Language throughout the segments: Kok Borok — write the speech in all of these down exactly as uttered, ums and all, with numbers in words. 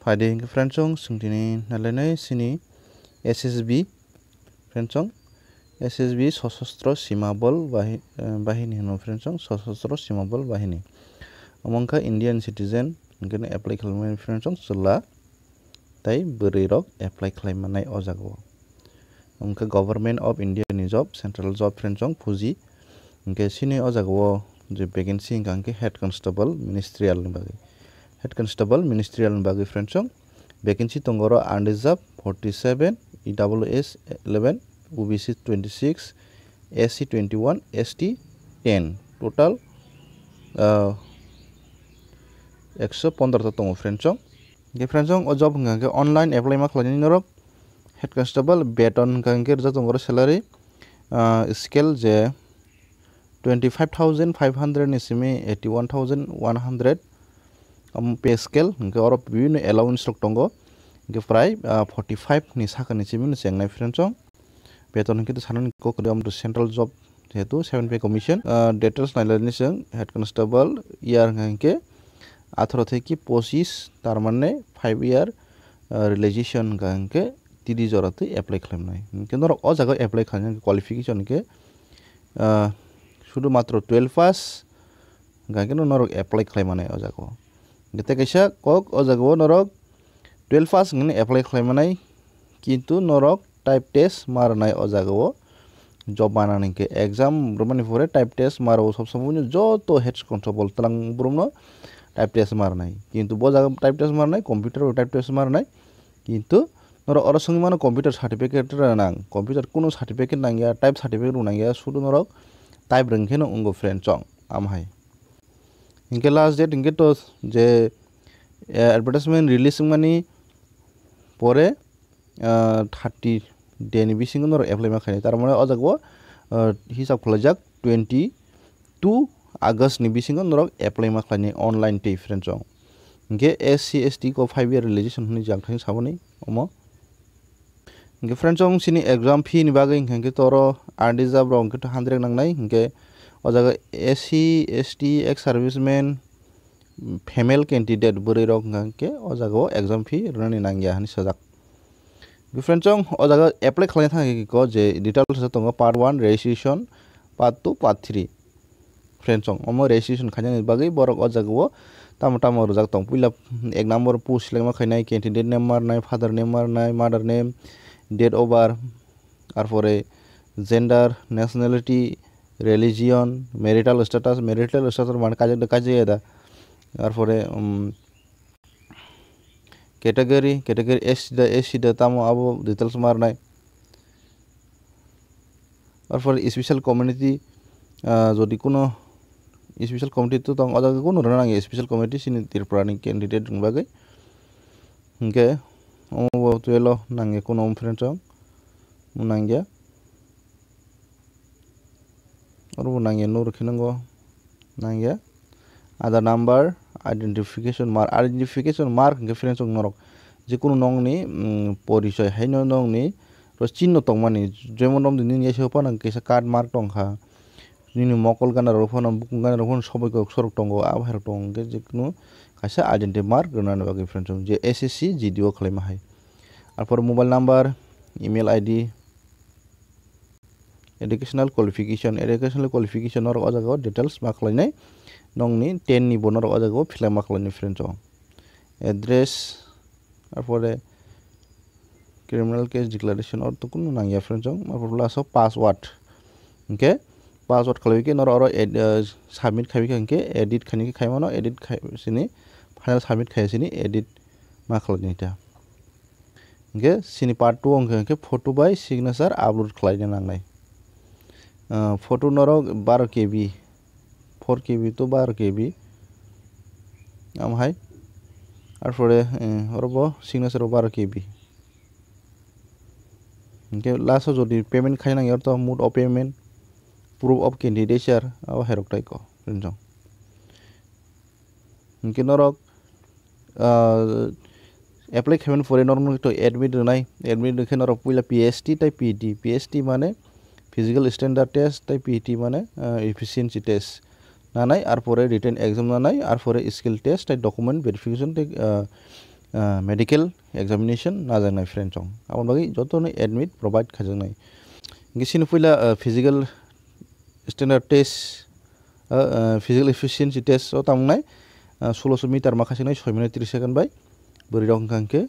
Phaidi hwnkhe friendsong, chwng tini nalainai chini S S B, friendsong, S S B Sosostro Sima Bol Bahi-, eh, Bahini hwno friendsong, Sosostro Sima Bol Bahini. Omo wngkha Indian citizen, hwnkhe apply khlaimani friendsong chwla tei bwrwi rok apply khlaimanai o jaga o. Hwnkhe Government of India ni job, central job friendsong phuji. Hwnkhe chini o jaga o je vacancy hwnkha hwnkhe Head Constable Ministerial ni bagwi. Head Constable Ministerial ni bagwi friendsong vacancy tongo oro unreserved forty seven, E W S eleven, O B C twenty six, S C twenty one, S T ten. Total, ah, ekso pondro ta tongo friendsong. Hwnkhe friendsong o job hwnkha hwnkhe online apply ma khlainai norok. Head Constable beton hwnkha hwnkhe rijak tongo oro salary, ah, scale je twenty five thousand five hundred ni simi eighty one thousand one hundred, um, pay scale hwnkhe oro bibhinno allowance rok tongo, hwnkhe prai, ah, forty five ni saka ni simi no chengnai friendsong. Beton hwnkhe to sanani kok ri, omo to central job, jehetu seven pay commission. Ah, details nailani chwng Head Constable year hwnkha hwnkhe atharo theki pochis, tar mane five year, ah, realization hwnkha hwnkhe tidi jora twi apply khlaimnai. Hwnkhe norok o jaga apply khlaina qualification hwnkhe, ah, sudu matro twelve pass hwnkha hwnkhe norok apply khlaimanai o jaga o. Hwnkhe tei kaisa kok o jaga o norok twelve pass hwnkhe apply khlaimanai, kintu norok type test ma rwnai o jaga o. Job manani hwnkhe exam rwmani pore type test ma rwo, sob somoi no joto head constable twlang borok no type test ma rwnai, kintu bo jaga type test ma rwnai, computer bo type test ma rwnai, kintu norok oro swngwi mano computer certificate rwnang, computer kunu certificate nangya, type certificate bo nangya, sudu norok type rwngkhe no wngo friendsong, amhai. Hwnkhe last date hwnkhe to je, eh, advertisement release wngmani pore, ah, thirty day ni bisingo norok apply ma khainai. Tar mane o jaga o, ah, hisab khlaijak twenty two August ni bisingo norok apply ma khlainai online tei friendsong. Hwnkhe S C S T ko five year realization hwnwi jang thani saboni omo. Hwnkhe friendsong, chini exam fee ni bagwi hwnkhe to oro unreserved rok hwnkhe to hundred nangnai, hwnkhe o jaga S C, S T, ex serviceman, female candidate bwrwi rok hwnkha hwnkhe o jaga o exam fee rwnani nangya hwnwi sajak. Hwnkhe friendsong, o jaga apply khlaina thangkhe kok je details tongo, part one registration, part two, part three. Friendsong, omo registration khainani bagwi borok o jaga o tamo tamo rwjak tong. Puila ek number post select ma khainai, candidate name ma rwnai, father name ma rwnai, mother name, date of birth, arpore gender, nationality, religion, marital status, marital status mane kaijak da kaijak ya da, arpore, um, category, category S C da, S C da tamo abo details ma rwnai. Arpore special community, ah, jodi kuno special community to tong, o jaga kuno rwna nangya special community chini Tripura ni candidate ni bagwi. Hwnkhe omo bo twelve o nangya kuno friendsong, nangya. Oro bo nangya, noro khe nwngo nangya. Aadhaar number, identification mark, identification mark hwnkhe friendsong norok je kuno nokni, mm, porichoi haino nokni ro chinno tongmani, jemon romdi nini yaisa phano kaisa card mark tongkha, nini mokol gana rok phano, bukung gana rok phano sobai kok sorok tongo, abo hai rok tongo hwnkhe je kuno kaisa identity mark rwnani bagwi friendsong je S S C G D O khlaima hai. Arpor mobile number, email I D, educational qualification, educational qualification norok o jaga o details ma khlainai, nokni ten ni bo norok o jaga o fill up ma khlainai friendsong. Address, arpore criminal case declaration oro to kunu nangya friendsong, arpor last o password. Hwnkhe password khlaiwi khe norok oro ed-, uh, submit khaiwi khe hwnkhe edit khaini khe khaimano, edit khai sini final submit khai sini edit ma khlainai ta. Hwnkhe sini part two o hwnkhe, hwnkhe photo bai signature upload khlaina nangnai. Ah, photo norok baro K B, four K B to baro K B. Amhai. Arpore, eh, oro bo signature o baro K B. Hwnkhe last o jodi payment khaina nangya, oro to mode of payment, proof of candidature, abo hai rok tai ko, friendsong. Hwnkhe norok, ah, apply khaimani pore norok to admit rwnai, admit rwkhe norok puila P S T tei P T, P S T mane physical standard test tei P T mane, ah, efficiency test nanai, arpore written exam nanai, arpore skill test tei document verification tei, ah, ah, medical examination najaknai friend chong. Aboni bagwi jotono admit provide khaijaknai. Hingke chini puila, ah, physical standard test, ah, ah, physical efficiency test o tamo wngnai, ah, sulosho meter ma khaijaknai soi minute tris second bai. Bwrwi rok wngkha hingke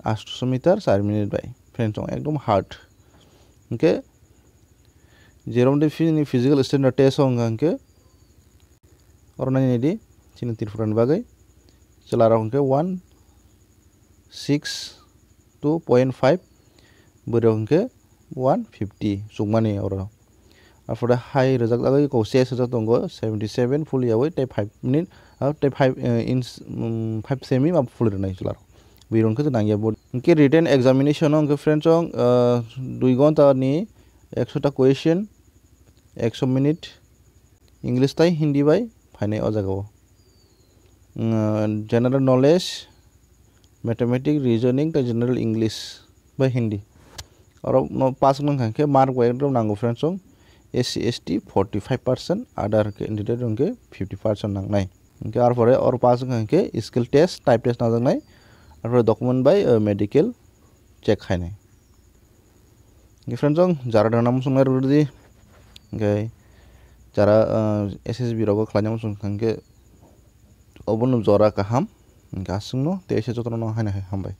atosho meter char minute bai. Friend chong ekdom hard. Hingke jerom de physical standard test o wngkha hingke oro nai nai di, chini Tripura ni bagwi chwla rok hwnkhe one six two point five, bwrwi rok hwnkhe one fifty chukmani oro. Arpore hai rwjak jagwi kok chest rwjak tongo seventy seven full yawi tei five minute, ah, tei five, eh, inch, um, five semi ma full rwnai chwla rok. Bwrwi rok hwnkhe nangya bo. Hwnkhe written examination o hwnkhe friends chong, ah, dui ghonta ni ekso ta question, ekso minute, English tai Hindi bai phainai o jaga o. Mm, general knowledge, mathematics, reasoning tai general English bai Hindi. Oro no pass wngkha khe mark bai ekdom nango friends chong. S C, S T forty five percent, other candidate hwnkhe fifty percent nangnai. Hwnkhe arpore oro pass wngkha khe skill test, type test najaknai. Arpore document bai, uh, medical check khainai. Hwnkhe friends chong jara dana muchung nai rwdi. Hwnkhe jara, uh, S S B rogo khlaina muchung kha hwnkhe obono jora kaham. Hwnkhe aswkno tei ese jotono haino hai hambai.